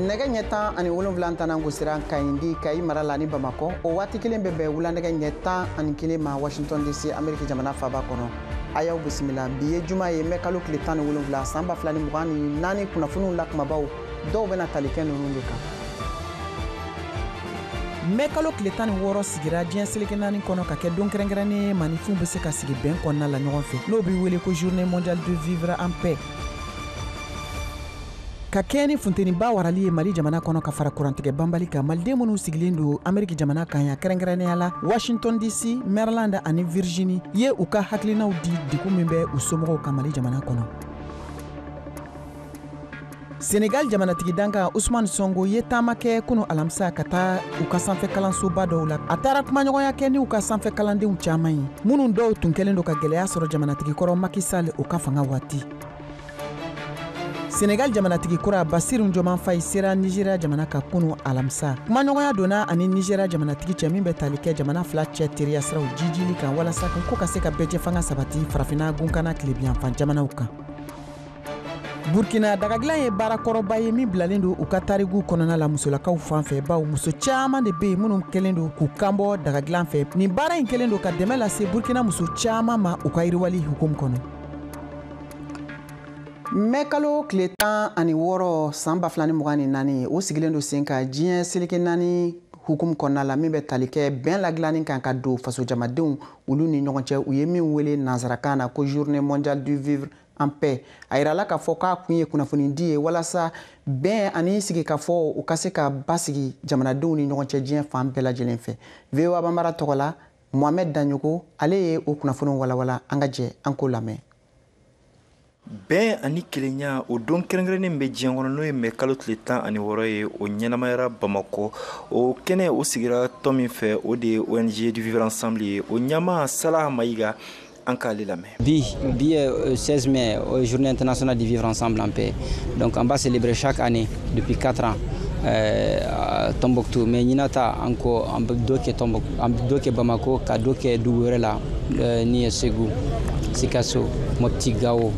Nɛgɛ ɲɛ 17 tanan gosira Kayindi, Kayi mara la ni Bamakɔ. O waati kelen bɛ bɛn wulanɛgɛ ɲɛ 11 ma Washington DC, Ameriki jamana faba kɔnɔ. A y'aw bisimila. Bi ye juma ye, mɛ kalo tile 17 san 2024. Kunnafoniw la kumabaw dɔw bɛna tali kɛ ninnu de kan. Mɛ kalo tile 16 sigira diɲɛ seleke naani kɔnɔ ka kɛ don kɛrɛnkɛrɛnnen ye maaninfinw bɛ se ka sigi bɛn kɔnɔna la ɲɔgɔn fɛ, n'o bɛ wele ko Journée mondiale de vivre en paix. Ka kɛɲɛ ni funteniba warali ye Mali jamana kɔnɔ ka fara kurantigɛ banbali kan, maliden minnu sigilen don Ameriki jamana kan yan, kɛrɛnkɛrɛnnenya la Washington DC, Maryland ani Virginie, ye u ka hakilinaw di degun min bɛ u somɔgɔw kan Mali jamana kɔnɔ. Senegal jamanatigi dankan Ousmane Sonko ye taama kɛ kunu alamisa ka taa u ka sanfɛ kalansoba dɔw la. A taara kumaɲɔgɔnya kɛ n'u ka sanfɛ kalandenw caman ye, minnu dɔw tun kɛlen don ka gɛlɛya sɔrɔ jamanatigi kɔrɔ Macky Sall o ka fanga waati. Senegal jamanatigi kura Bassirou Diomaye Faye sera Nigeria jamana ka kunu alamisa. Kumaɲɔgɔnya donna ani Nigeria jamanatigi cɛ min bɛ tali kɛ jamana fila cɛ teriya siraw jijili kan, walasa ko ka se ka bɛɛjɛ fanga sabati farafinna gunkana tilebiyanfan jamanaw kan. Burkina, dagadilan ye baarakɔrɔba ye min bilalen don u ka tarikuw kɔnɔna la musolakaw fan fɛ, bawo muso caman de bɛ yen minnu kɛlen don k'u kanbɔ dagadilan fɛ. Nin baara in kɛlen don ka dɛmɛ lase Burkina muso caman ma u ka yiriwali hukumu kɔnɔ. Mɛ kalo tile 16 san 2024, o sigilen don sen kan diɲɛ seleke naani hukumu kɔnɔna la, min bɛ tali kɛ bɛn ladilanni kan ka don fasojamadenw olu ni ɲɔgɔn cɛ, u ye min wele nansarakan na ko Journée mondiale du vivre en paix. A yirala k'a fɔ k'a kun ye kunnafonidi ye walasa bɛn ani sigikafɔ u ka se ka basigi jamanadenw ni ɲɔgɔn cɛ diɲɛ fan bɛɛ lajɛlen fɛ. VOA Bambara tɔgɔ la, Mohamed Dagnoko ale ye o kunnafoniw walawala. An ka jɛ an k'o lamɛn. Bɛn ani kelenya, o don kɛrɛnkɛrɛnnen bɛ diɲɛ kɔnɔ, n'o ye mɛ kalo tile 16 ye, o ɲɛnamayara Bamakɔ. O kɛnɛ o sigira tɔn min fɛ, o de ye ONG du Vivre Ensemble ye. O ɲɛmaa Salah Mayiga, an k'ale lamɛn. Bi ye 16 mai, Journée internationale du vivre ensemble en paix. Donc an b'a célébrer chaque année depuis 4 ans à Tombouctou, mais ɲinan ta, an ko an bɛ dɔ kɛ Tombouctou, an bɛ dɔ kɛ Bamako, ka dɔ kɛ dugu wɛrɛ la ni ye Segu, Sikasso, Mopti, Gao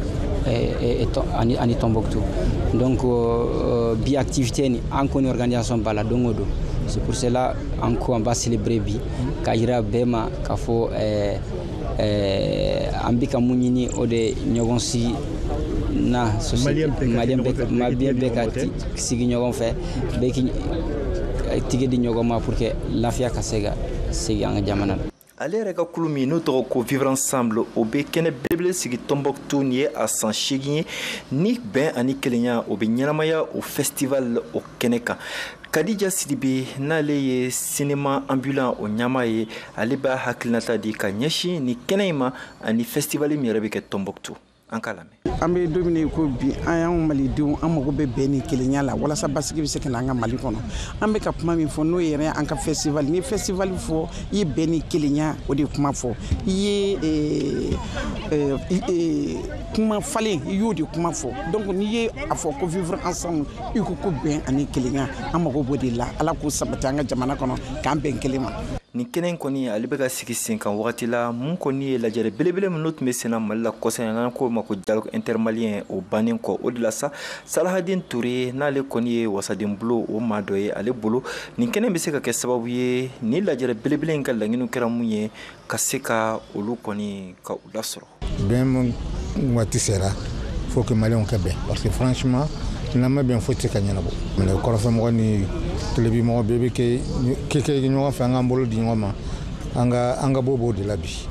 ani Tombouctou. Donc bi activité ni an ko ni organisation b'a la don o don. C'est pour cela an ko an b'a célébrer bi k'a yira bɛɛ ma k'a fɔ an bɛ ka mun ɲini, o de ɲɔgɔn sigi na maliyɛn bɛɛ ka sigi ɲɔgɔn fɛ, bɛɛ k'i tigɛ di ɲɔgɔn ma pour que lafiya ka se ka segin an ka jamana na. Ale yɛrɛ ka kulu min n'o tɔgɔ ko Vivre Ensemble, o bɛ kɛnɛ belebele sigi Tombouctou. Nin ye a san 8 ye ni bɛn ani kelenya o bɛ ɲɛnamaya o festival o kɛnɛ kan. Kadija Sidibe, n'ale ye cinéma ambulant o ɲɛmaa ye, ale b'a hakilinata di ka ɲɛsin ni kɛnɛ in ma ani festival min yɛrɛ bɛ kɛ Tombouctou. An k'a lamɛn. An bɛ don min na i ko bi, an y'anw malidenw, an mago bɛ bɛn ni kelenya la walasa basigi bɛ se ka na an ka Mali kɔnɔ. An bɛ ka kuma min fɔ, n'o yɛrɛ an ka festival, ni festival fɔ, i ye bɛn ni kelenya o de kuma fɔ, i ye kuma falen, i y'o de kuma fɔ. Donc n'i ye a fɔ ko vivre ensemble, i ko ko bɛn ani kelenya, an mago b'o de la. Ala k'o sabati an ka jamana kɔnɔ, k'an bɛn kelen ma. Nin kɛnɛ in kɔni, ale bɛ ka sigi sen kan wagati la mun kɔni ye lajɛrɛ belebele min n'o tun bɛ senna Mali la kɔsa in na, n'an k'o ma ko dialogue intermalien, o bannen kɔ. O de la sa, Salahadin Toure, n'ale kɔni ye wasaden bulon o maa dɔ ye, ale bolo nin kɛnɛ bɛ se ka kɛ sababu ye ni lajɛrɛ belebele in ka laɲiniw kɛra mun ye, ka se ka olu kɔni ka u lasɔrɔ. Bɛn mun waati sera, faut que maliyɛnw ka bɛn, parce que franchement, n'an ma bɛn, foyi tɛ se ka ɲɛnabɔ. Mais kɔrɔfɛmɔgɔ ni tilebimɔgɔ bɛɛ bɛ kɛ ɲɔgɔn fɛ, an k'an bolo di ɲɔgɔn ma, an ka bɔ b'o de la bi.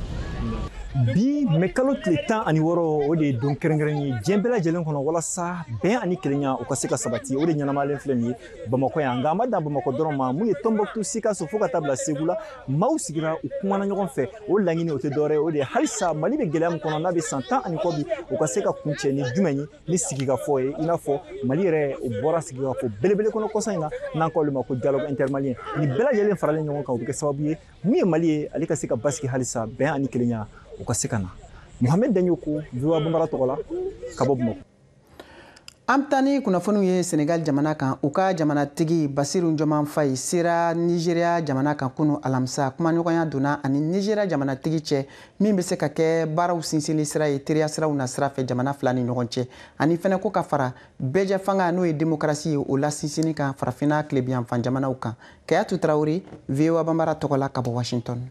Bi mɛ kalo tile 16, o de ye don kɛrɛnkɛrɛn ye diɲɛ bɛɛ lajɛlen kɔnɔ walasa bɛn ani kelenya o ka se ka sabati. O de ɲɛnamayalen filɛ nin ye Bamakɔ yan. Nka an ma dan Bamakɔ dɔrɔn ma. Mun ye Tombouctou, Sikaso, fo ka taa bila Segu la, maaw sigira, u kumana ɲɔgɔn fɛ. O laɲini o tɛ dɔwɛrɛ ye, o de ye halisa Mali bɛ gɛlɛya min kɔnɔ n'a bɛ san 10 ani kɔ bi, o ka se ka kuncɛ ni jumɛn ye? Ni sigikafɔ ye. I n'a fɔ Mali yɛrɛ, o bɔra sigikafɔ belebele kɔnɔ kɔsa in na, n'an k'olu ma ko dialogue intermalien. Nin bɛɛ lajɛlen faralen ɲɔgɔn kan, o bɛ kɛ sababu ye mun ye Mali ye, ale ka se ka basigi halisa, bɛn ani kelenya o ka se ka na. Mohamed Dagnoko, VOA Bambara tɔgɔ la, ka bɔ Bamakɔ. An bɛ taa ni kunnafoniw ye Senegal jamana kan. U ka jamanatigi Basiru Diomaye Faye sera Nigeria jamana kan kunu alamisa. Kumaɲɔgɔnya donna ani Nigeria jamanatigi cɛ, min bɛ se ka kɛ baaraw sinsinli sira ye teriya siraw na sira fɛ jamana fila ni ɲɔgɔn cɛ, ani fɛnɛ ko ka fara bɛɛjɛ fanga, n'o ye démocratie ye, o la sinsinni kan farafinna tilebiyanfan jamanaw kan. Kayatu Tarawele, VOA Banbara tɔgɔ la ka bɔ Washington.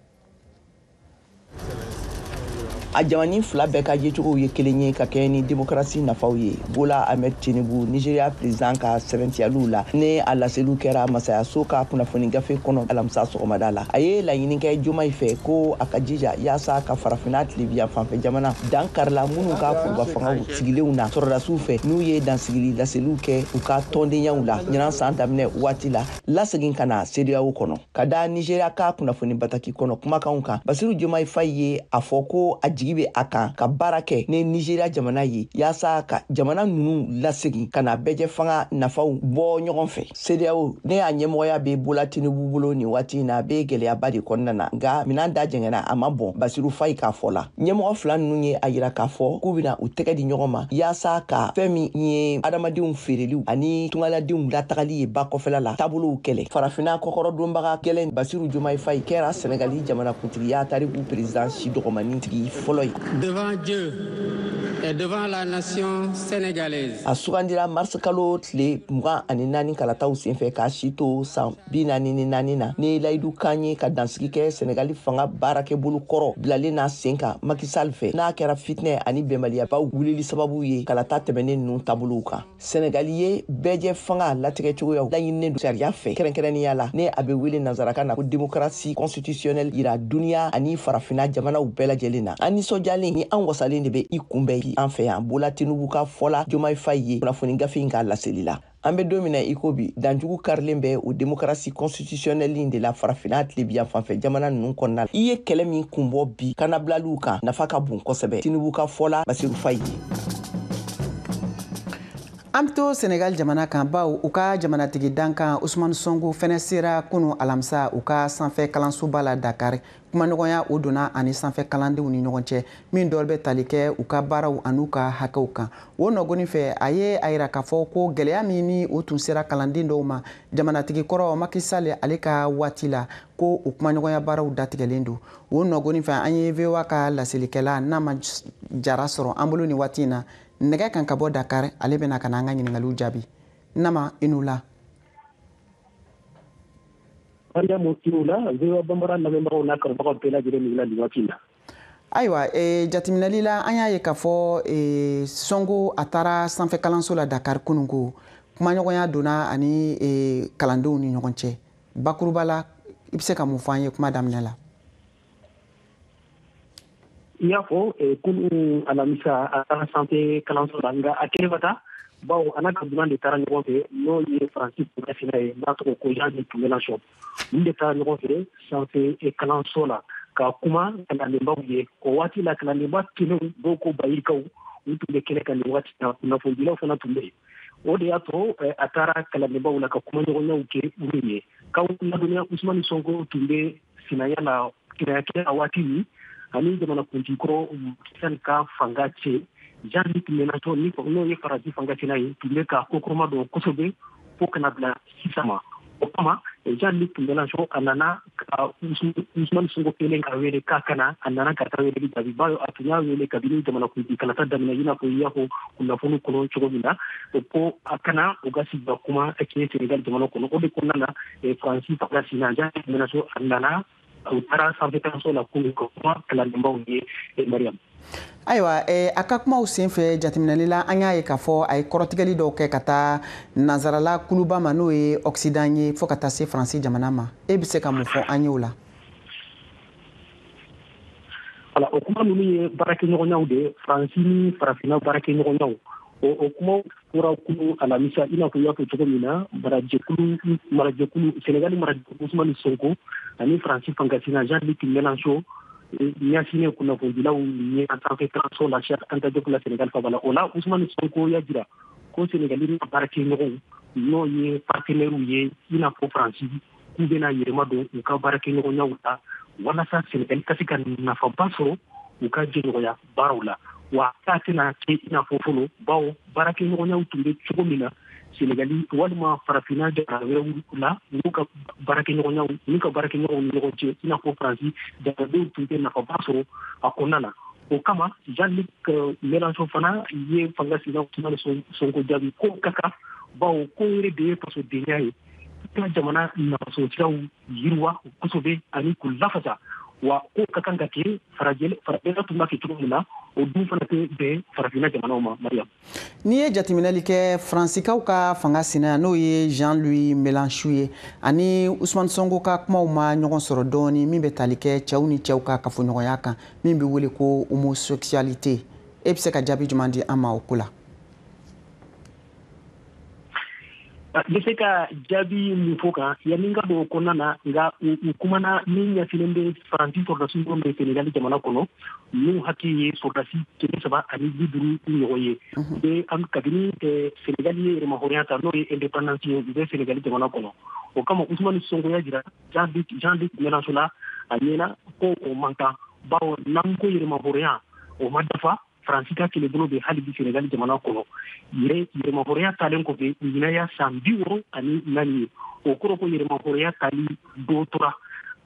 A jamani fila bɛɛ ka yecogow ye kelen ye ka kɛɲɛ ni demokarasi nafaw ye. Bola Ahmed Tinubu, Nigeria président, ka sɛbɛntiyaliw la ni a laseliw kɛra masayaso ka kunnafoni gafe kɔnɔ alamisa sɔgɔmada la, a ye laɲini kɛ Diomaye fɛ ko a ka jija yaasa ka farafinna tilebiyan fanfɛ jamana dan karila minnu ka foroba fangaw sigilenw na sɔrɔdasiw fɛ, n'u ye dansigili laseliw kɛ u ka tɔndenyaw la ɲinan san daminɛ waati la, lasegin ka na CEDEAO kɔnɔ. Ka da Nigeria ka kunnafoni bataki kɔnɔ kumakanw kan, Basiru Diomaye Faye ye a fɔ ko a jigi bɛ a kan ka baara kɛ ni Nigeria jamana ye yaasa ka jamana ninnu lasegin ka na bɛɛjɛ fanga nafaw bɔ ɲɔgɔn fɛ. CEDEAO ne y'a ɲɛmɔgɔya bɛ Bola Tinubu bolo nin waati in na, a bɛ gɛlɛyaba de kɔnɔna na, nka minan da jɛngɛnna, a ma bɔn. Basiru Faye k'a fɔ la, ɲɛmɔgɔ fila ninnu ye a yira k'a fɔ k'u bɛna u tɛgɛ di ɲɔgɔn ma yaasa ka fɛn min ye adamadenw feereliw ani tungaladenw latagali ye ba kɔfɛla la taabolow kɛlɛ. Farafinna kɔkɔrɔdonbaga gɛlɛn Basiru Diomaye Faye kɛra Senegali jamanakuntigiya tariku président si dɔgɔmanin tigi fɔlɔ ye. Devant Dieu et devant la nation sénégalaise. A sugandira mars kalo tile 24 kalataw senfɛ k'a si to san 44 na, ni layidu kan ye ka dansigi kɛ Senegali fanga baarakɛbolo kɔrɔ bilalen n'a sen kan Macky Sall fɛ, n'a kɛra fitinɛ ani bɛnbaliyabaw wulili sababu ye kalata tɛmɛnen ninnu taabolow kan. Senegali ye bɛɛjɛ fanga latigɛ cogoyaw laɲininen don sariya fɛ, kɛrɛnkɛrɛnnenya la ne a bɛ wele nanzarakan na ko démocratie constitutionnelle, yira duniya ani farafinna jamanaw bɛɛ lajɛlen na. An nisɔndiyalen ni an wasalen de bɛ i kunbɛn bi an fɛ yan, Bola Tinubu ka fɔla Diomaye Faye ye kunnafoni gafe in k'a laseli la. An bɛ don min na i ko bi, danjugu karilen bɛ o démocratie constitutionnelle in de la farafinna tilebiyan fanfɛ jamana ninnu kɔnɔna la. I ye kɛlɛ min kunbɔ bi kanabilaliw kan, nafa ka bon kosɛbɛ, Tinubu ka fɔla Basiru Faye ye. An bɛ to Senegal jamana kan, baw u ka jamanatigi dankan Usumani Sonko fɛnɛ sera kunu alamisa u ka sanfɛ kalansoba la Dakar. Kumaɲɔgɔnya o donna ani sanfɛ kalandenw ni ɲɔgɔn cɛ, min dɔ bɛ tali kɛ u ka baaraw an'u ka hakɛw kan. O nɔgɔni fɛ, a ye a yira k'a fɔ ko gɛlɛya min ni o tun sera kalanden dɔw ma jamanatigi kɔrɔ Macky Sall ale ka waati la, ko o kumaɲɔgɔnya baaraw datigɛlen don. O nɔgɔni fɛ, an ye VOA ka laselikɛla Nama Jara sɔrɔ an bolo nin waati in na nɛgɛ kan ka bɔ Dakar. Ale bɛna ka na an ka ɲininkaliw jaabi. Nama, i n'u la. Mariamu, i la. VOA Bambara lamɛnbagaw n'a kanubagaw bɛɛ lajɛlen ni la nin waati in na. Ayiwa, jateminɛli la, an y'a ye k'a fɔ Sonko a taara sanfɛ kalanso la Dakar kununko. Kumaɲɔgɔnya donna ani kalandenw ni ɲɔgɔn cɛ. Bakuruba la, i bɛ se ka mun fɔ an ye kuma daminɛ la? I y'a fɔ, kunu alamisa a taara sanfɛ kalanso la, nka a kelen ma taa, bawo a n'a ka dunan de taara ɲɔgɔn fɛ, n'o ye Faransi kunnafinna ye n'a tɔgɔ ko Jean-Luc Mélenchon. Nin de taara ɲɔgɔn fɛ sanfɛ kalanso la ka kuma kalandenbaw ye. O waati la, kalandenba kelenw dɔw ko bayirikaw, u tun bɛ kɛnɛ kan nin waati na, kunnafonidilaw fana tun bɛ yen. O de y'a to a taara kalandenbaw la ka kumaɲɔgɔnyaw kɛ olu ye. K'aw ladɔnniya, Usumani Sonko tun bɛ sinaya la, sinaya kɛ a waati min ani jamanakuntigi kɔrɔ Macky Sall ka fanga cɛ, Jean-Luc Mélenchon, n'o ye Faransi fanga sina ye, tun bɛ ka kokɔrɔma don kosɛbɛ fo kana bila sisan ma. O kama, Jean-Luc Mélenchon a nana ka Usumani Sonko kelen ka wele k'a kana, a nana ka taa weleli jaabi, bawo a tun y'a wele kabini jamanakuntigi kalata daminɛ, i n'a fɔ i y'a fɔ kunnafoni kɔnɔ cogo min na, o ko a kana u ka sigi ka kuma kɛ Senegal jamana kɔnɔ. O de kɔnɔna na, Faransi fanga sina Jean-Luc Mélenchon a nana, u taara sanfɛ kalanso la k'u ka kuma kalandenbaw ye, Mariam. Ayiwa, a ka kumaw senfɛ, jateminɛli la, an y'a ye k'a fɔ a ye kɔrɔtigɛli dɔw kɛ ka taa nanzarala kuluba ma, n'o ye Occident ye, fo ka taa se Faransi jamana ma. E bɛ se ka mun fɔ an ye o la? Wala, o kuma ninnu ye baarakɛɲɔgɔnyaw de ye, Faransi ni farafinna baarakɛɲɔgɔnyaw. O kumaw fɔra kunu alamisa, i n'a fɔ i y'a fɔ cogo min na, marajɛkulu Senegali marajɛkulu Usumani Sonko ani Faransi fangasina Jean-Luc Mélenchon ɲɛsinnen kunnafonidilaw ɲɛ sanfɛ kalanso la Cheikh Anta Diop la Senegal faba la. O la, Usumani Sonko y'a jira ko Senegali n'a baarakɛɲɔgɔnw, n'o ye partenaires ye i n'a fɔ Faransi, k'u bɛna yɛlɛma don u ka baarakɛɲɔgɔnyaw la walasa Senegali ka se ka nafaba sɔrɔ u ka jɛɲɔgɔnya baaraw la. Wa k'a tɛna kɛ i n'a fɔ fɔlɔ, bawo baarakɛɲɔgɔnyaw tun bɛ cogo min na Senegali walima farafinna jamana wɛrɛw la, n'u ka baarakɛɲɔgɔnyaw n'u ka baarakɛɲɔgɔnw ni ɲɔgɔn cɛ, i n'a fɔ Faransi jamanadenw tun tɛ nafaba sɔrɔ a kɔnɔna na. O kama Jean-Luc Mélenchon fana ye fanga sina Ousmane Sonko jaabi ko ka kan, bawo ko yɛrɛ de ye fasodenya ye, ka jamana nafasɔrɔsiraw yiriwa kosɛbɛ ani k'u lafasa. Wa ko ka kan ka kɛ farajɛla tun b'a kɛ cogo min na, o dun fana tɛ bɛn farafinna jamanaw ma. Mariam, n'i ye jateminɛli kɛ Faransikaw ka fanga sina, n'o ye Jean-Louis Mélenchon ye, ani Ousmane Sonko ka kumaw ma ɲɔgɔn sɔrɔ dɔɔni min bɛ tali kɛ cɛw ni cɛw ka kafoɲɔgɔnya kan, min bɛ wele ko homosexualité, e bɛ se ka jaabi jumɛn di an ma o ko la? N bɛ se ka jaabi mun fɔ kan yanni n ka don o kɔnɔna na, nka u kumana min ɲɛsinnen bɛ Faransi sɔrɔdasi minnu bɛ Senegali jamana kɔnɔ, n'u hakili ye sɔrɔdasi 350 ɲɔgɔn ye. U bɛ kabini Senegali ye yɛrɛmahɔrɔnya ta, n'o ye indépendance ye, u bɛ Senegali jamana kɔnɔ. O kama Ousmane Sonko y'a jira Jean-Luc Mélenchon la a ɲɛna ko o man kan, bawo n'an ko yɛrɛmahɔrɔnya o ma dafa, Faransi ka kɛlɛbolo bɛ hali bi Senegali jamana kɔnɔ. Yɛrɛmahɔrɔnya talen kɔfɛ, ɲinan y'a san 64 ye. O kɔrɔ ko yɛrɛmahɔrɔnya tali dɔ tora.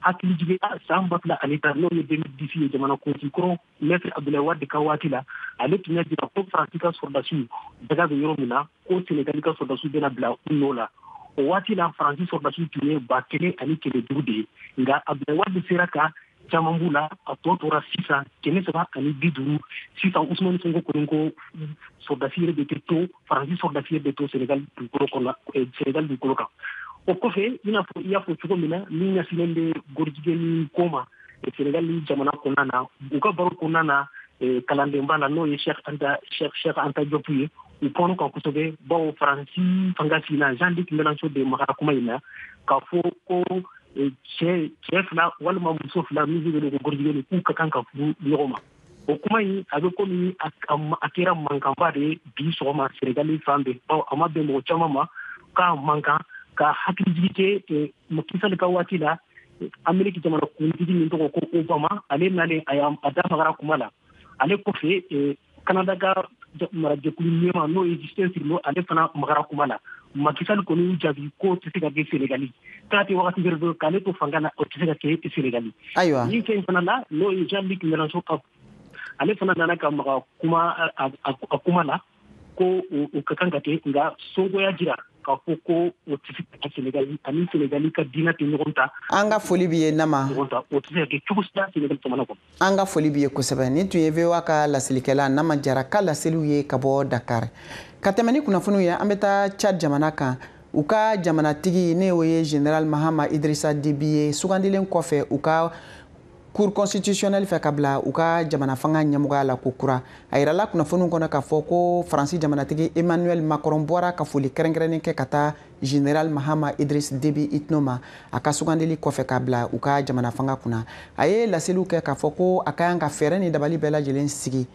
Hakilijigin san 2010, n'o ye 2010 ye, jamana kuntigi kɔrɔ Maître Abdoulaye Wade ka waati la, ale tun y'a jira ko Faransi ka sɔrɔdasiw daga bɛ yɔrɔ min na, ko Senegali ka sɔrɔdasiw bɛna bila u nɔ la. O waati la Faransi sɔrɔdasiw tun ye 1500 de ye, nka Abdoulaye Wade sera ka caman b'u la, a tɔ tora sisan 350. Sisan Ousmane Sonko kɔni ko sɔrɔdasi yɛrɛ de tɛ to, Faransi sɔrɔdasi yɛrɛ de to Senegal dugukolo kɔnɔ, Senegal dugukolo kan. O kɔfɛ, i n'a fɔ i y'a fɔ cogo min na, min ɲɛsinnen bɛ gorijigɛni ko ma Senegal jamana kɔnɔna na, u ka baro kɔnɔna na, kalandenba la, n'o ye Cheikh Anta Diop ye, u kɔnɔ kan kosɛbɛ, bawo Faransi fanga sina Jean-Luc Mélenchon de magara kuma in na k'a fɔ ko cɛ fila walima muso fila min bɛ wele ko gorijigɛni, k'u ka kan ka furu ɲɔgɔn ma. O kuma in a bɛ komi a kɛra mankanba de ye bi sɔgɔma Senegali fan bɛɛ, bawo a ma bɛn mɔgɔ caman ma k'a mankan ka hakilijigin kɛ Macky Sall ka waati la, Ameriki jamana kuntigi min tɔgɔ ko Obama, ale nalen a da magara kuma la. Ale kɔfɛ Canada ka marajɛkulu ɲɛmaa, n'o ye Justin Trudeau, ale fana magara kuma la. Macky Sall kɔni y'u jaabi k'o tɛ se ka kɛ Senegali, k'a tɛ wagati wɛrɛ bɔ k'ale to fanga la, o tɛ se ka kɛ Senegali. Ayiwa, nin fɛn fana la, n'o ye Jean-Luc Mélenchon ka, ale fana nana ka maga kuma a kuma la ko o ka kan ka kɛ, nka Sonko y'a jira k'a fɔ ko o tɛ se ka kɛ Senegali ani Senegali ka diinɛ tɛ ɲɔgɔn ta. An ka foli b'i ye Nama. Ɲɔgɔn ta, o tɛ se ka kɛ cogo si la Senegali jamana kɔnɔ. An ka foli b'i ye kosɛbɛ. Nin tun ye VOA ka lasilikɛla Nama Jara ka laseliw ye ka bɔ Dakar. Ka tɛmɛ ni kunnafoniw ye, an bɛ taa Tchad jamana kan. U ka jamanatigi, ne o ye Général Mahama Idrissa Déby ye, sugandilen kɔfɛ u ka Cour constitutionnelle fɛ ka bila u ka jamana fanga ɲɛmɔgɔya la ko kura. A yirala kunnafoniw kɔnɔ k'a fɔ ko Faransi jamanatigi Emmanuel Macron bɔra ka foli kɛrɛnkɛrɛnnen kɛ ka taa Général Mahama Idriss Déby Itno ma a ka sugandili kɔfɛ ka bila u ka jamana fanga kunna. A ye laseliw kɛ k'a fɔ ko a ka kan ka fɛɛrɛ ni dabali bɛɛ lajɛlen sigi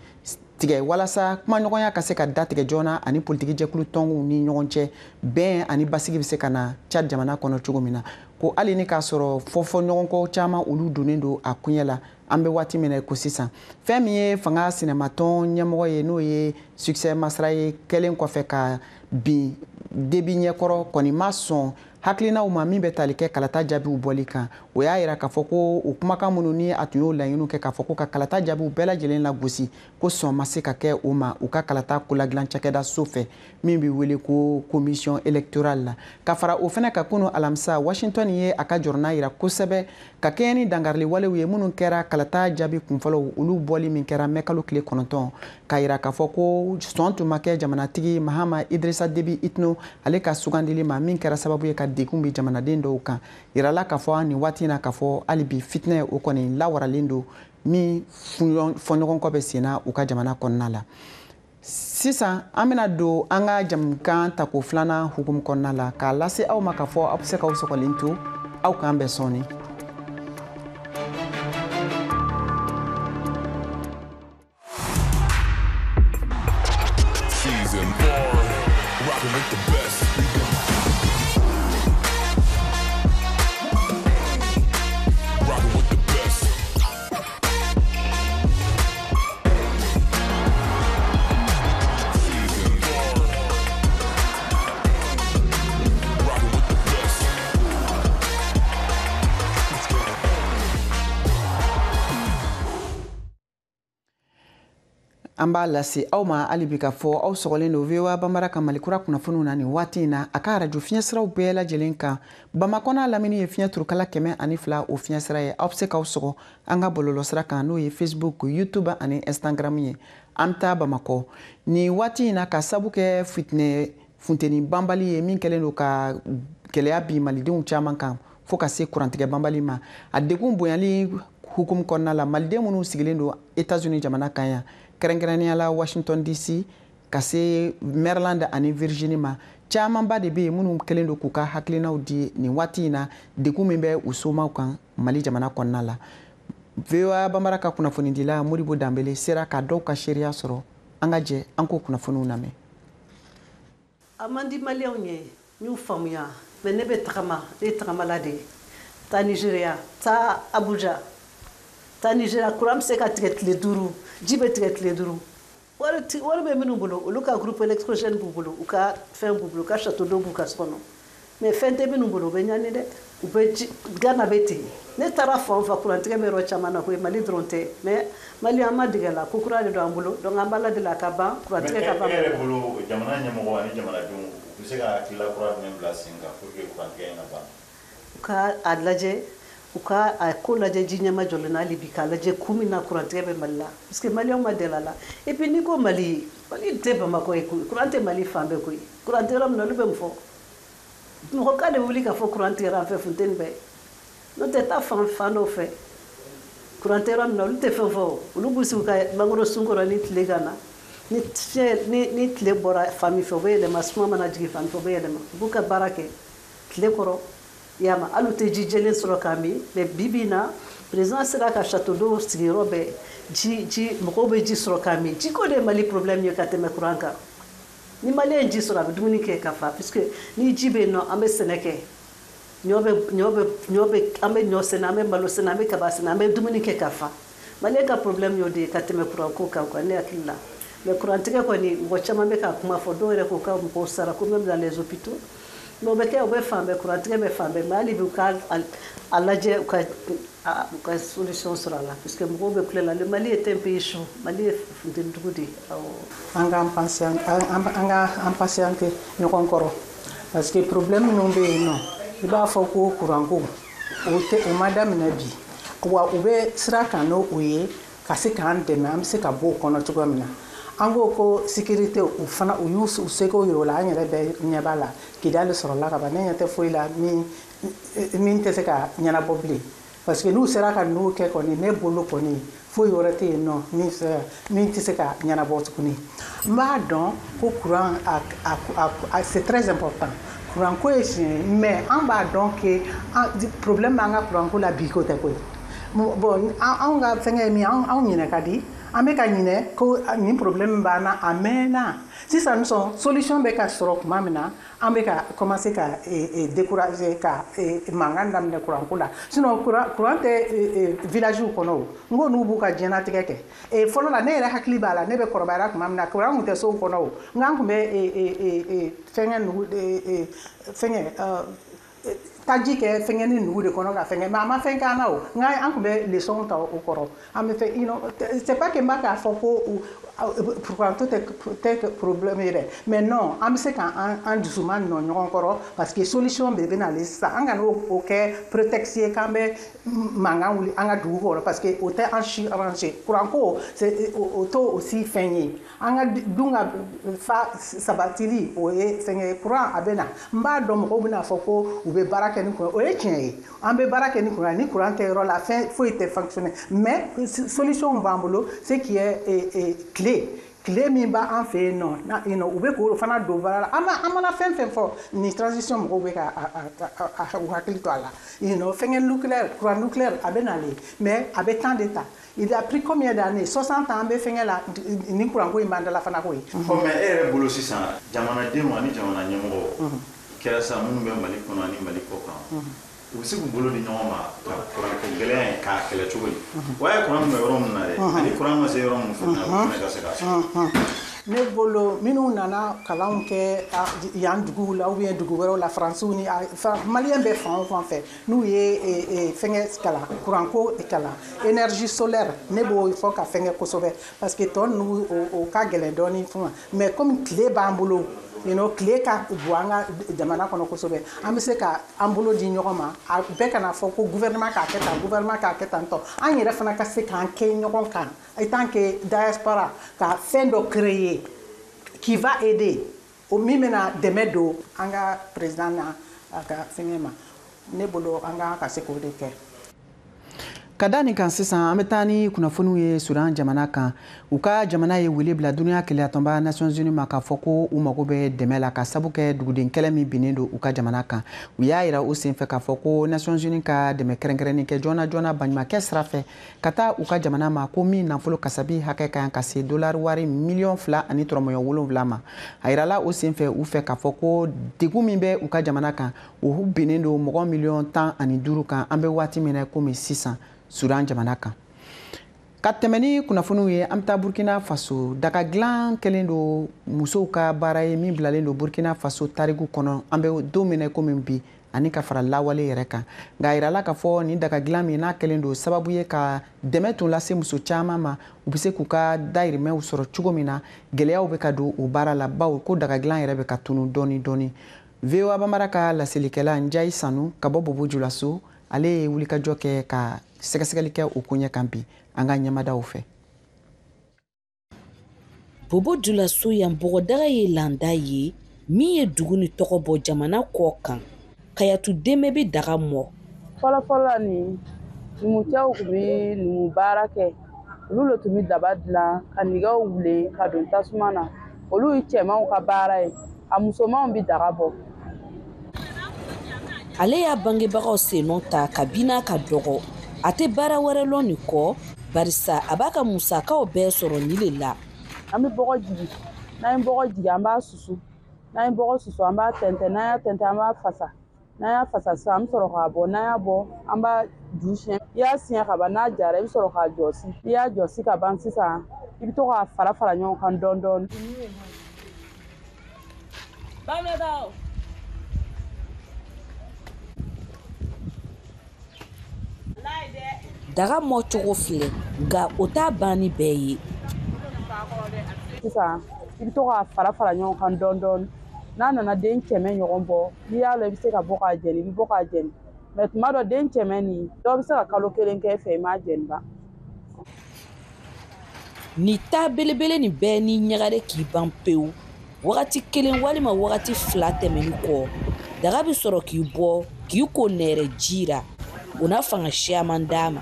tigɛ walasa kumaɲɔgɔnya ka se ka datigɛ joona ani politiki jɛkulu tɔnw ni ɲɔgɔn cɛ, bɛn ani basigi bɛ se ka na Tchad jamana kɔnɔ cogo min na. Ko hali ni k'a sɔrɔ fɔfɔ ɲɔgɔnkɔ caman olu donnen don a kuɲɛ la an bɛ waati min na ko sisan. Fɛn min ye fanga sinamatɔn ɲɛmɔgɔ ye, n'o ye Succès Masra ye, kɛlen kɔfɛ ka bin Déby ɲɛkɔrɔ, kɔni ma sɔn hakilinaw ma min bɛ tali kɛ kalata jaabiw bɔli kan. O y'a yira k'a fɔ ko o kumakan minnu ni a tun y'o laɲiniw kɛ k'a fɔ ko ka kalata jaabiw bɛɛ lajɛlen lagosi, ko sɔn ma se ka kɛ o ma u ka kalata koladilan cakɛda so fɛ min bɛ wele ko commission électorale la. Ka fara o fana kan, kunu alamisa, Washington ye a ka jɔrɔna yira kosɛbɛ ka kɛɲɛ ni dankarili walew ye minnu kɛra kalata jaabi kunfɔlɔw olu bɔli min kɛra mɛkalo tile 9, k'a yira k'a fɔ ko sɔn tun ma kɛ jamanatigi Mahama Idrissa Déby Itno ale ka sugandili ma, min kɛra sababu ye ka degun bɛ jamanaden dɔw kan. Yirala k'a fɔ nin waati in na k'a fɔ hali bi fitinɛ o kɔni lawaralen don min fɔɲɔgɔnkɔ bɛ sen na u ka jamana kɔnɔna la. Sisan an bɛna don an ka jamukan tako filanan hukumu kɔnɔna la k'a lase aw ma k'a fɔ aw bɛ se k'aw sɔgɔlen to, aw k'an bɛn sɔɔni. Season 4, rocking with the best. Rocking with the best. An b'a lase aw ma hali bi k'a fɔ aw sɔgɔlen don VOA Bambara ka Mali kura kunnafoniw na nin waati in na, a ka arajo fiɲɛsiraw bɛɛ lajɛlen kan. Bamakɔ n'a lamini ye fiɲɛ turukala 102 o fiɲɛsira ye. Aw bɛ se k'aw sɔgɔ an ka bɔlɔlɔsira kan, n'o ye Facebook, YouTube ani Instagram ye. An bɛ taa Bamakɔ nin waati in na ka sabu kɛ fitinɛ funteni banbali ye min kɛlen don ka gɛlɛya bin malidenw caman kan fo ka se kurantigɛ banbali ma. A degun bonyali hukumu kɔnɔna la, maliden minnu sigilen don États-Unis jamana kan yan, kɛrɛnkɛrɛnnenya la Washington DC ka se Maryland ani Virginie ma, camanba de bɛ yen minnu kɛlen don k'u ka hakilinaw di nin waati in na degun min bɛ u somaw kan Mali jamana kɔnɔna la. VOA Bambara ka kunnafonidila Modibo Danbele sera ka dɔw ka seereya sɔrɔ. An ka jɛ an k'o kunnafoniw lamɛn. A man di maliyɛnw ye, n y'u faamuya, mais ne bɛ tagama, ne ye tagamala de ye. Taa Nigéria, taa Abuja, taa Nigéria, courant bɛ se ka tigɛ tile 5, ji bɛ tigɛ tile 5. Wari bɛ minnu bolo, olu ka groupe électrogène b'u bolo, u ka fɛn b'u bolo, u ka château d'eau b'u ka so kɔnɔ. Mais fɛn tɛ minnu bolo, u bɛ ɲani dɛ. U bɛ ji, Ghana bɛ ten. Ne taara fan o fan, kurantigɛ bɛ yɔrɔ caman na koyi, Mali dɔrɔn tɛ. Mais Mali an ma dege a la, ko kura de don an bolo, donc an b'Ala deli a ka ban, kurantigɛ ka ban. Mais e yɛrɛ bolo, jamana ɲɛmɔgɔ ani jamanadenw, u bɛ se ka hakilila kura jumɛn bila sen kan pour que kurantigɛ in ka ban? U ka a lajɛ, u ka a ko lajɛ ji ɲɛma jɔlen na hali bi, k'a lajɛ kun min na kurantigɛ bɛ Mali la, parce que maliyɛnw ma deli a la. Et puis n'i ko Mali, Mali tɛ Bamakɔ ye koyi, kuran tɛ Mali fan bɛɛ koyi. Kuran tɛ yɔrɔ min na, olu bɛ mun fɔ? Mɔgɔ ka de wuli k'a fɔ kuran tigɛra an fɛ funteni bɛɛ. N'o tɛ, taa fan fan dɔw fɛ, kuran tɛ yɔrɔ min na, olu tɛ fɛn fɔ. Olu b'u sigi u ka mangoro sun kɔrɔ ni tile ka na. Ni fiɲɛ ni tile bɔra fan min fɛ, u bɛ yɛlɛma, suma mana jigin fan min fɛ, u bɛ yɛlɛma. U b'u ka baara kɛ tile kɔrɔ. Y'a ma, hali u tɛ ji jɛlen sɔrɔ k'a min. Mais bi bi in na, président sera ka château d'eau sigi yɔrɔ bɛɛ, ji mɔgɔw bɛ ji sɔrɔ k'a min. Jiko de ye Mali problème ye ka tɛmɛ kuran kan. Ni maliyɛn ye ji sɔrɔ, a bɛ dumuni kɛ ka fa, puisque ni ji bɛ yen nɔ, an bɛ sɛnɛ kɛ, ɲɔ bɛ ɲɔ bɛ ɲɔ bɛ an bɛ ɲɔ sɛnɛ, an bɛ malo sɛnɛ, an bɛ kaba sɛnɛ, an bɛ dumuni kɛ ka fa. Maliyɛn ka problème y'o de ye ka tɛmɛ kuran ko kan quoi, ne hakili la. Mais kurantigɛ kɔni, mɔgɔ caman bɛ ka kuma fɔ, dɔw yɛrɛ ko ka mɔgɔw sara ko même dans les hôpitaux. Mais o bɛ kɛ, o bɛ fan bɛɛ, kurantigɛ bɛ fan bɛɛ. Mais hali bi, u ka a lajɛ, u ka solution sɔrɔ a la, puisque mɔgɔw bɛ kule la. Le Mali est un pays chaud, Mali ye funteni dugu de ye, awɔ. An k'an patient, an ka an patienter ɲɔgɔn kɔrɔ, parce que problème minnu bɛ yen nɔ, i b'a fɔ ko kuranko, o tɛ, o ma daminɛ bi wa. U bɛ sira kan n'o o ye ka se k'an dɛmɛ, an bɛ se ka bɔ o kɔnɔ cogoya min na. An ko ko sécurité, u fana u y'u seko yir'o la. An yɛrɛ bɛ ɲɛ b'a la, Kidali sɔrɔla ka ban. Ne ɲɛ tɛ foyi la min tɛ se ka ɲɛnabɔ bilen, parce que n'u sera ka ninnu kɛ kɔni, ne bolo kɔni, foyi wɛrɛ tɛ yen nɔ min tɛ se ka ɲɛnabɔ tuguni. N b'a dɔn ko courant a c'est très important, courant ko ye tiɲɛ ye, mais an b'a dɔn que problème b'an ka courant ko la bi, ko tɛ koyi. Bon, anw ka fɛngɛ ye min ye, anw ɲinɛ ka di, an bɛ ka ɲinɛ ko nin problème b'an na a mɛnna. Sisan sɔn solution bɛ ka sɔrɔ tuma min na, an bɛ ka commencer ka décourager, ka mankan daminɛ courant ko la. Sinon courant tɛ village kɔnɔ o, n ko n'u b'u ka diɲɛlatigɛ kɛ fɔlɔ la. Ne yɛrɛ hakili b'a la, ne bɛ kɔrɔbayara tuma min na, courant tun tɛ sow kɔnɔ o, nka an tun bɛ fɛngɛ nugu, fɛngɛ taji kɛ fɛngɛ ni nugu de kɔnɔ ka fɛngɛ, mais a ma fɛn k'an na o. Nka an tun bɛ leçon ta o kɔrɔ, an bɛ fɛn, c'est pas que n b'a k'a fɔ ko courant tɛ problème ye dɛ, mais non, an bɛ se k'an an dusuma nɔ ɲɔgɔn kɔrɔ, parce que solution de bɛ nalen sisan. An kana o kɛ prétexte ye k'an bɛ mankan wuli an ka dugu kɔrɔ, parce que o tɛ an si arranger. Courant ko, o t'o aussi fɛn ye. An ka dun ka fa sabatili, o ye fɛngɛ ye. Courant a bɛ na, n b'a dɔn mɔgɔw bɛna fɔ ko u bɛ baara kɛ ni courant, o ye tiɲɛ ye, an bɛ baara kɛ ni courant. Ni courant tɛ yɔrɔ la, fɛn foyi tɛ fonctionner, mais solution b'an bolo, ce qui est tile min b'an fɛ yen nɔ, u bɛ k'o fana don baara la. An mana fɛn fɛn fɔ nin transition, mɔgɔw bɛ ka u hakili to a la. Fɛngɛ nucléaire, courant nucléaire a bɛ nalen, mais a bɛ temps de ta. Il a pris combien d'années? 60 ans an bɛ fɛngɛ la, nin courant ko in b'an da la fana koyi. Ɔ, mais e yɛrɛ bolo sisan, jamanadenw ani jamana ɲɛmɔgɔ kɛra sisan minnu bɛ Mali kɔnɔ ani Mali kɔ kan, u bɛ se k'u bolo di ɲɔgɔn ma ka kuranko gɛlɛya in k'a kɛlɛ cogo di? O y'a ye kuran bɛ yɔrɔ min na dɛ, ani kuran ma se yɔrɔ min fana na, o fana ka se k'a sɔrɔ. Ne bolo, minnu nana kalanw kɛ yan duguw la ou bien dugu wɛrɛw la, faransiw ni maliyɛn bɛ fan o fan fɛ, n'u ye fɛngɛ kalan, kuranko kalan, énergie solaire, ne b'o fɔ ka fɛngɛ kosɛbɛ, parce que tɔ ninnu o ka gɛlɛn dɔɔni fún ma. Mais comme tile b'an bolo, tile ka bon an ka jamana kɔnɔ kosɛbɛ, an bɛ se ka an bolo di ɲɔgɔn ma. A bɛɛ kana fɔ ko gouvernement k'a kɛ tan, gouvernement k'a kɛ tan tɔ. An yɛrɛ fana ka se k'an kɛ ɲɔgɔn kan en tant que diaspora, ka fɛn dɔ créer qui va aider, o min bɛna dɛmɛ don an ka président na a ka fɛngɛ ma. Ne bolo, an ka se k'o de kɛ. Ka da nin kan sisan, an bɛ taa ni kunnafoniw ye Sudan jamana kan. U ka jamana ye wele bila duniya kelenyatɔnba Nations Unies ma k'a fɔ ko u mago bɛ dɛmɛ la, ka sabu kɛ duguden kɛlɛ min binnen don u ka jamana kan. U y'a yira o senfɛ k'a fɔ ko Nations Unies ka dɛmɛ kɛrɛnkɛrɛnnen kɛ joona joona baɲumankɛ sira fɛ ka taa u ka jamana ma, ko min nafolo kasabi hakɛ ka kan ka se dolari wari 2,7 miliyɔn ma. A yirala o senfɛ u fɛ k'a fɔ ko degun min bɛ u ka jamana kan, o binnen don mɔgɔ 15 miliyɔn kan, an bɛ waati min na komi sisan, Sudan jamana kan. Ka tɛmɛ ni kunnafoniw ye, an bɛ taa Burkina Faso. Daga dilan kɛlen don musow ka baara ye min bilalen don Burkina Faso tariku kɔnɔ, an bɛ don min na komi bi, ani ka fara lawale yɛrɛ kan. Nka a yirala k'a fɔ nin daga dilan min n'a kɛlen don sababu ye ka dɛmɛ tun lase muso caman ma, u bɛ se k'u ka dayirimɛw sɔrɔ cogo min na, gɛlɛyaw bɛ ka don o baara la, bawo ko daga dilan yɛrɛ bɛ ka tunu dɔɔni dɔɔni. VOA Bambara ka laselikɛla Njayi Sanu ka bɔ Bobo Julaso, ale ye wulikajɔ kɛ ka sɛgɛsɛgɛli kɛ o koɲɛ kan bi, an ka ɲɛmadaw fɛ. Bobo Julaso yan, bɔgɔdaga ye landa ye min ye dugu ni tɔgɔ bɔ jamana kɔ kan. Kayatu Dɛmɛ bɛ daga mɔ. Fɔlɔfɔlɔ nin, numucɛw tun bɛ numu baara kɛ. Olu le tun bɛ daba dilan ka nɛgɛw wuli ka don tasuma na. Olu ye cɛmanw ka baara ye, a musomanw bɛ daga bɔ. Ale y'a bangebagaw sennɔ ta kabini a ka dɔgɔ. A tɛ baara wɛrɛ lɔn nin kɔ, barisa a b'a ka musakaw bɛɛ sɔrɔ nin le la. An bɛ bɔgɔ jigi. N'an ye bɔgɔ jigi, an b'a susu. N'an ye bɔgɔ susu, an b'a tɛntɛn. N'an y'a tɛntɛn, an b'a fasa. N'an y'a fasa sisan, an bɛ sɔrɔ k'a bɔ. N'an y'a bɔ, an b'a ju siɲɛ. I y'a siɲɛ ka ban, n'a jara, i bɛ sɔrɔ k'a jɔsi. N'i y'a jɔsi ka ban sisan, i bɛ to k'a fara fara ɲɔgɔn kan dɔɔni dɔɔni. Daga mɔcogo filɛ, nka o t'a banni bɛɛ ye. Sisan, i bɛ to k'a fara fara ɲɔgɔn kan dɔɔni dɔɔni. N'a nana den 100 ɲɔgɔn bɔ, n'i y'a lɔn i bɛ se ka bɔ k'a jɛni, i bɛ bɔ k'a jɛni. Mais tuma dɔ, den 100 nin, dɔw bɛ se ka kalo 1 kɛ e fɛ, i m'a jɛni ban. Nin ta belebele nin bɛɛ ni ɲagare k'i ban pewu. Wagati kelen walima wagati fila tɛmɛni kɔ, daga bɛ sɔrɔ k'i bɔ k'i ko nɛrɛ ji ra, o n'a fanga siyaman d'a ma.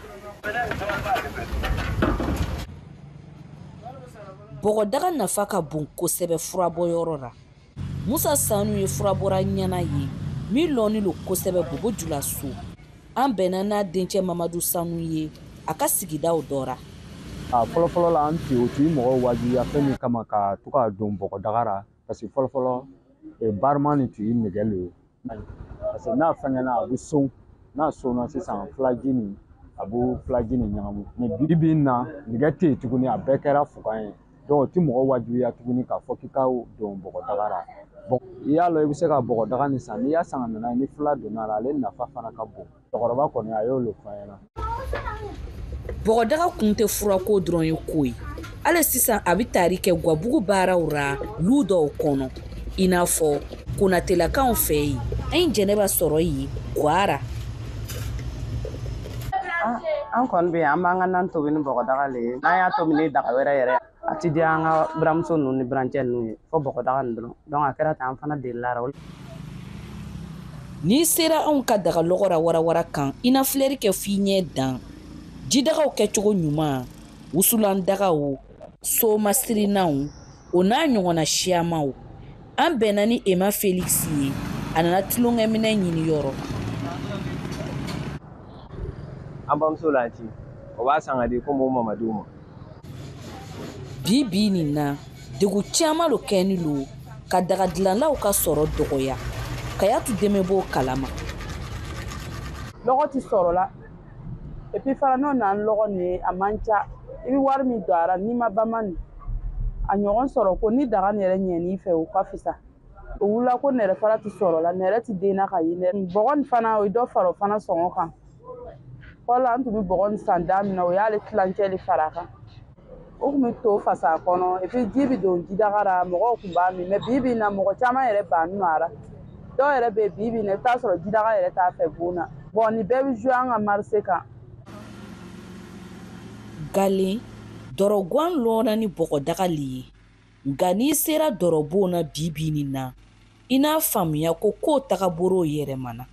Bɔgɔdaga nafa ka bon kosɛbɛ furabɔyɔrɔ la. Musa Sanu ye furabɔra ɲɛna ye min lɔnni lo kosɛbɛ Bobo Julaso. An bɛnna n'a dencɛ Mamadu Sanu ye a ka sigidaw dɔ ra. A fɔlɔfɔlɔ la, an tun o tun ye mɔgɔw wajibiya fɛn min kama ka to ka don bɔgɔdaga la, parce que fɔlɔfɔlɔ barima nin tun ye nɛgɛ le ye, parce que n'a fɛngɛnna, a bɛ son. N'a sonna sisan, filaji nin, a b'o filaji nin ɲagamu. Mais bi bi in na, nɛgɛ tɛ yen tuguni, a bɛɛ kɛra fugan ye. Donc o ti mɔgɔ wajibiya tuguni k'a fɔ k'i ka don bɔgɔdaga la. Bon, i y'a lɔn, i bɛ se ka bɔgɔdaga nin san. N'i y'a san ka na n'a ye, ni fila donna a la, ale nafa fana ka bon. Cɛkɔrɔba kɔni, a y'o le fɔ an ɲɛna. Bɔgɔdaga kun tɛ furako dɔrɔn ye koyi. Hali sisan, a bɛ tari kɛ gabugu baaraw ra lu dɔw kɔnɔ, i n'a fɔ Konatelakaw fɛ yen. An ye Jɛnɛba sɔrɔ yen Gwara. An kɔni bɛ yan, an b'an ka nan tobi ni bɔgɔdaga le ye. N'an y'a tobi ni daga wɛrɛ yɛrɛ, a ti diya an ka buramuso ninnu ni burancɛ ninnu ye, fo bɔgɔdaga nin dɔrɔn. Donc a kɛra ten, an fana delila la. N'i sera anw ka daga lɔgɔ ra warawara kan, i na filɛri kɛ f'i ɲɛ dan. Jidagaw kɛcogo ɲuman, wusulan dagaw, somasirinnanw, o n'a ɲɔgɔnna siyamaw. An bɛnna ni Ema Felix ye, a nana tulonkɛminɛ ɲini yɔrɔ. An bamuso la ci, o b'a san ka di komi o mamadiw ma. Bi bi nin na, degun caman lo kɛni lo ka daga dilanlaw ka sɔrɔ dɔgɔya. Kayatu Dɛmɛ b'o kalama. Lɔgɔ tɛ sɔrɔ la. Et puis fana, n'o nana ni lɔgɔ nin ye, a man ca. I bɛ wari min don a la, n'i ma bama nin, A ɲɔgɔn sɔrɔ ko ni daga nin yɛrɛ ɲɛn'i fɛ, o ka fisa. O wulila ko nɛrɛ fara tɛ sɔrɔ la, nɛrɛ tɛ den na ka ye. Bɔgɔ nin fana, o ye dɔ fara o fana sɔngɔ kan. Fɔlɔ, an tun bɛ bɔgɔ nin san da min na, o y'ale tilancɛ de fara a kan. O tun bɛ to fasa a kɔnɔ, et puis ji bɛ don jidaga la, mɔgɔw tun b'a min. Mais bi bi in na, mɔgɔ caman yɛrɛ bannen don a la. Dɔw yɛrɛ bɛ yen bi bi in na, i bɛ taa sɔrɔ jidaga yɛrɛ t'a fɛ bon na. Bon, nin bɛɛ bɛ jouer an ka marché kan. Galen dɔrɔguwan lɔnna ni bɔgɔdaga le ye, nka n'i sera dɔrɔbon na bi bi nin na, i n'a faamuya ko kow tagabolo yɛlɛmana.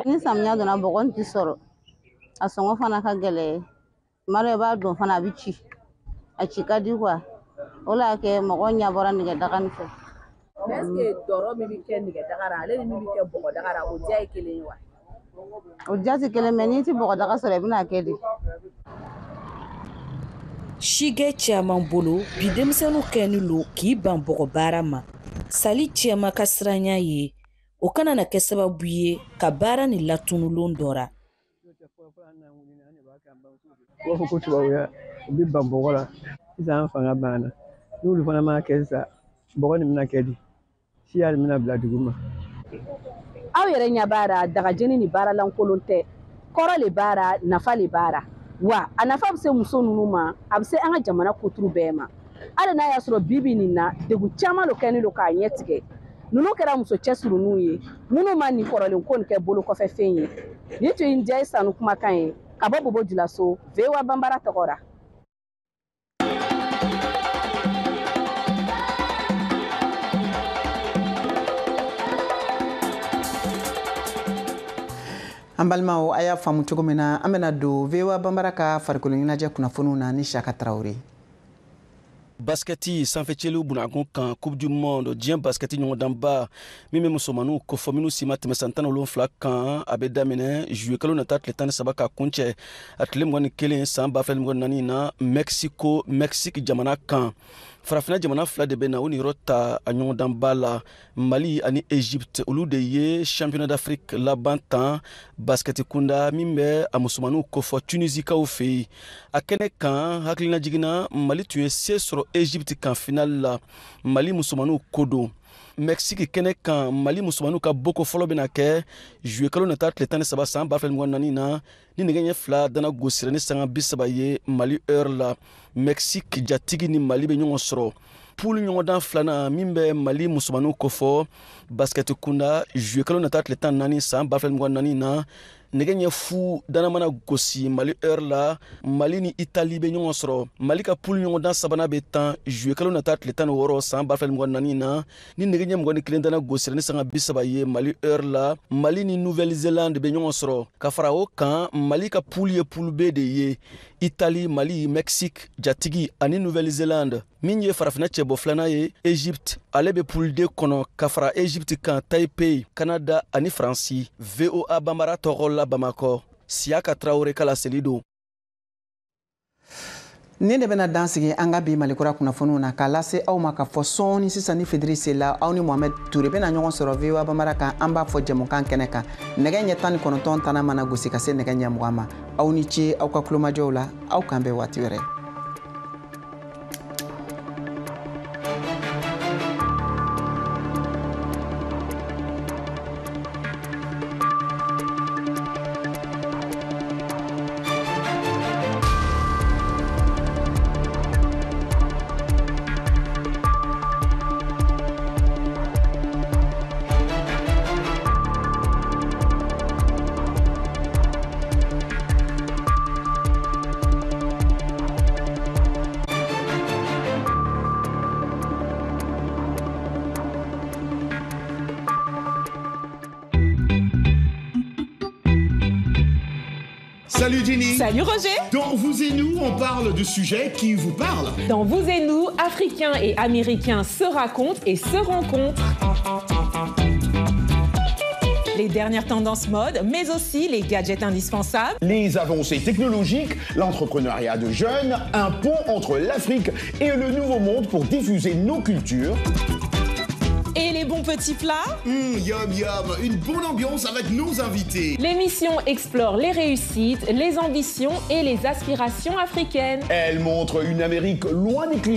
Ni samiya donna, bɔgɔ tɛ sɔrɔ, a sɔngɔ fana ka gɛlɛn. Tuma dɔ i b'a don fana, a bɛ ci, a ci ka di quoi. O la kɛ mɔgɔ ɲɛ bɔra nɛgɛdaga nin fɛ. Est ce que dɔrɔ min bɛ kɛ nɛgɛdaga la, ale ni min bɛ kɛ bɔgɔdaga la, o diya ye kelen ye wa? O diya tɛ kelen, mais n'i tɛ bɔgɔdaga sɔrɔ, i bɛna kɛ di. Sigɛ caman bolo bi, denmisɛnninw kɛni lo k'i ban bɔgɔ baara ma. Sali cɛma ka siranya ye o kana na kɛ sababu ye ka baara ni latunulon dɔ ra. U b'a fɔ ko tubabuya, u bɛ ban bɔgɔ la. Sisan an fanga banna, n'olu fana m'a kɛ sisan, bɔgɔ nin bɛna kɛ di? Siya nin bɛna bila dugu ma. Aw yɛrɛ ɲɛ b'a la, dagajeni ni baara lankolon tɛ. Kɔrɔ le b'a la, nafa le b'a la. Wa a nafa bɛ se muso ninnu ma, a bɛ se an ka jamana kuturu bɛɛ ma. Hali n'a y'a sɔrɔ bi bi nin na, degun caman lo kɛlen don k'a ɲɛ tigɛ. Ninnu kɛra muso cɛsirininw ye minnu ma nin kɔrɔlen ko nin kɛ bolo kɔfɛ fɛn ye. Nin tun ye Ndiaye Sanu kumakan ye ka bɔ Bobo Julaso, VOA Banbara tɔgɔ la. An balimaw, a y'a faamu cogo min na, an bɛna don VOA Banbara ka farikolo ɲɛnajɛ kunnafoniw na ni Saka Tarawele. Baskɛti sanfɛcɛliw bunakun kan, Coupe du monde, diɲɛ baskɛti ɲɔgɔndanba min bɛ musomaninw kofɔ minnu si ma tɛmɛ san 17 kan, a bɛ daminɛ juillet kalo nata tile 13 ka kuncɛ a tile 21 san 2024 na Mexico, Mexique jamana kan. Farafinna jamana fila de bɛ na o niyɔrɔ ta a ɲɔgɔndanba la, Mali ani Egypte. Olu de ye championnat d'Afrique laban tan baskɛti kunda min bɛ a musomaninw kofɔ Tunisikaw fɛ yen. A kɛnɛ kan, hakilina jiginna, Mali tun ye se sɔrɔ Egypte kan final la. Mali musomaninw ko don. Mexique kɛnɛ kan, Mali musomaninw ka boko fɔlɔ bɛna kɛ juillet kalo nata tile 13 san 2024 na ni nɛgɛ ɲɛ 2 dana gosira ni sanga 30 ye Mali heure la. Mexique jatigi ni Mali bɛ ɲɔgɔn sɔrɔ. Poule ɲɔgɔndan filanan min bɛ Mali musomaninw kofɔ basket kunda, juillet kalo nata tile 14 san 2024 na, nɛgɛ ɲɛ 0 dana mana gosi Mali heure la, Mali ni Italie bɛ ɲɔgɔn sɔrɔ. Mali ka poule ɲɔgɔndan sabanan bɛ tan juillet kalo nata tile 16 san 2024 na ni nɛgɛ ɲɛ 21 dana gosira ni sanga 30 ye Mali heure la, Mali ni Nouvelle-Zélande bɛ ɲɔgɔn sɔrɔ. Ka fara o kan, Mali ka poule ye poule B de ye: Italie, Mali, Mexique jatigi ani Nouvelle-Zélande. Min ye farafinna cɛbɔ filanan ye, Egypte, ale bɛ poule D kɔnɔ ka fara Egypte kan, Taipei, Canada ani Faransi. VOA Banbara tɔgɔ la Bamakɔ, Siyaka Tarawele ka laseli don. Nin de bɛna dan sigi an ka bi Malikura kunnafoniw na k'a lase aw ma k'a fɔ sɔɔni sisan ni fitiri sela, aw ni Mohamed Toure bɛna ɲɔgɔn sɔrɔ VOA Banbara kan, an b'a fɔ jɛmukan kɛnɛ kan, nɛgɛ ɲɛ 19 tana mana gosi ka se nɛgɛ ɲɛ 20 ma. Aw ni ce aw ka kulomajɔw la, aw k'an bɛn waati wɛrɛ. Salut Jenny. Salut Roger. Dans Vous et nous, on parle de sujets qui vous parlent. Dans Vous et nous, Africains et Américains se racontent et se rencontrent. Les dernières tendances mode, mais aussi les gadgets indispensables. Les avancées technologiques, l'entrepreneuriat de jeunes, un pont entre l'Afrique et le Nouveau Monde pour diffuser nos cultures. Et les Des bons petits plats. Yum yum, une bonne ambiance avec nos invités. L'émission explore les réussites, les ambitions et les aspirations africaines. Elle montre une Amérique loin des clichés.